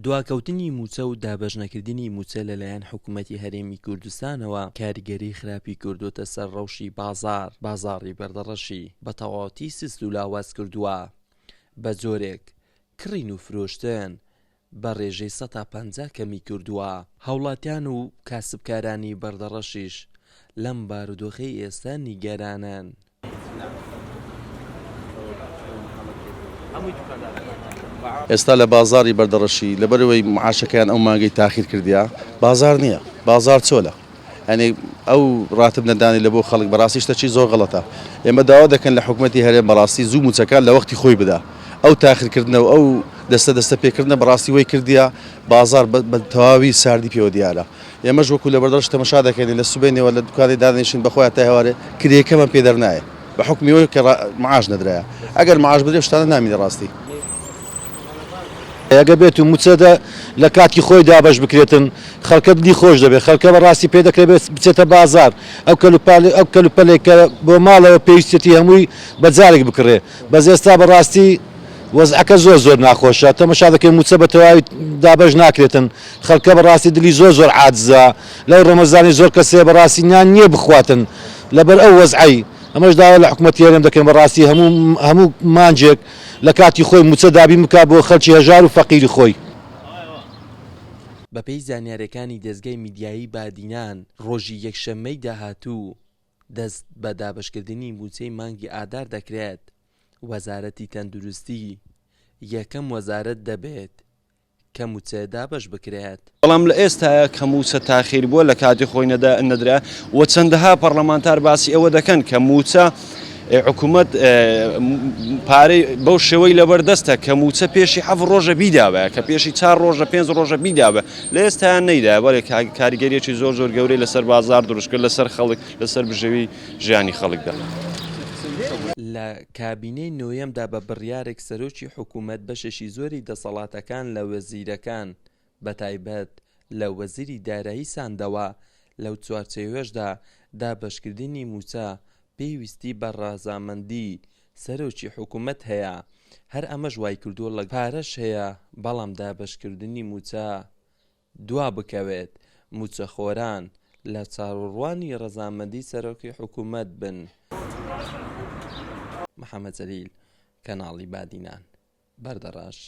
دواکەوتنی مووچە و دابەشنەکردنی مووچە لەلایەن حکومەتی هەرێمی کوردستانەوە کاریگەری خراپی کردۆتە سەر ڕەوشی بازاڕ، بازاڕی بەردەڕەشی بە تەواوەتی سست و لاواز کردووە، بە جۆرێک کڕین و فرۆشتن بە ڕێژەی سەتا 50 کەمی کردووە. هاوڵاتیان و کاسبکارانی بەردەڕەشیش لەم بارودۆخەی ئێستا نیگەرانن. ئێستا لە بازاڕی بەردەڕەشی لەبەرئەوەی معاشەکەیان ئەو مانگەی تاخیر کردیە بازاڕ نییە بازاڕ چۆلە یانی ئەو ڕاتب نەدانی لە بۆ خەڵک بەڕاستی شتەکی زۆر غەڵەتە ئێمە داوا دەکەن لە حکومەتی هەرێم بەڕاستی زوو موچەکان لە وەختی خۆی بدا ئەو تاخیرکردنە و ئەو دەستە دەستە پێکردنە بەڕاستی وەی کردیە بازاڕ بە تەواوی ساردی پێوە دیارە ئێمەش وەکو لە بەردەڕەش تەمەشا دەکەین لە سبەینێوە لە دوکانێ دادەنیشین بەخۆیان تا ئێوارێ کرێیەکەمان پێ دەرنایە بە حوکمی ئەوەی کە معاش نەدرایە ئەگەر معاش بدرێ شتانە نامینێ ڕاستی. ئەگەر بێت و موچە لە کاتی خۆی دابەش بکرێتن خەڵکە دلی خۆش دەبێت خەڵکە بە ڕاستی پێ دەکرێت بچێتە بازار ئەو کەلوپال ئەو کەلوپەلێک کە بۆ ماڵەوە پێویستێتی هەمووی بە جارێک بکڕێ بەس ئێستا بە ڕاستی وەزعەکە زۆر زۆر ناخۆشە تەمەشا دەکەین موچە بە تەواوی دابەش ناکرێتن خەڵکە بە ڕاستی دلی زۆر زۆر عاجزە لەو ڕەمەزانی زۆر کەس هەیە بە ڕاستی نان نییە بخواتن لەبەر ئەو وەزعەی ئەمەش داوا لە حکومەتی هەرێم دەکەین بە ڕاستی هەموو هەموو مانجێک لە کاتی خۆی موچە دابین بکات بۆ خەلکی هەژار و فەقیری خۆی. بەپێی زانیاریەکانی دەزگای میدیایی بادینان، ڕۆژی یەکشەممەی داهاتوو دەست بە دابەشکردنی مووچەی مانگی ئادار دەکرێت، وەزارەتی تەندروستی یەکەم وەزارەت دەبێت کە مووچە دابەش بکرێت. بەڵام لە ئێستایا کە مووچە تاخیر بووە لە کاتی خۆی نەدرا و چەندەها پەڕلەمانتار باسی ئەوە دەکەن کە مووچە حکوومەت پارەی بەو شێوەی لەبەر دەستە کە مووچە پێشی حەف ڕۆژە بیداوە کە پێشی چار ڕۆژە پێنج ڕۆژە بیداوە لە ئێستایا نەیدا بەڵێ کاریگەریەکی زۆر زۆر گەورەی لەسەر بازار دروست کرد لەسەر خەڵک لەسەر بژێوی ژیانی خەڵکدا. لە کابینەی نۆیەمدا بە بڕیارێک سەرۆکی حکوومەت بەشێکی زۆری دەسەڵاتەکان لە وەزیرەکان بەتایبەت لە وەزیری دارایی ساندەوە، لەو چوارچێوەشدا دابەشکردنی مووچە پێویستی بە ڕەزامەندی سەرۆکی حکوومەت هەیە، هەر ئەمەش وایکردووە لە پارەش هەیە بەڵام دابەشکردنی مووچە دوا بکەوێت، مووچەخۆران لە چاوەڕوانی ڕەزامەندی سەرۆکی حکوومەت بن. محەمەد جەلیل، کەناڵی بادینان، بەردەڕەش.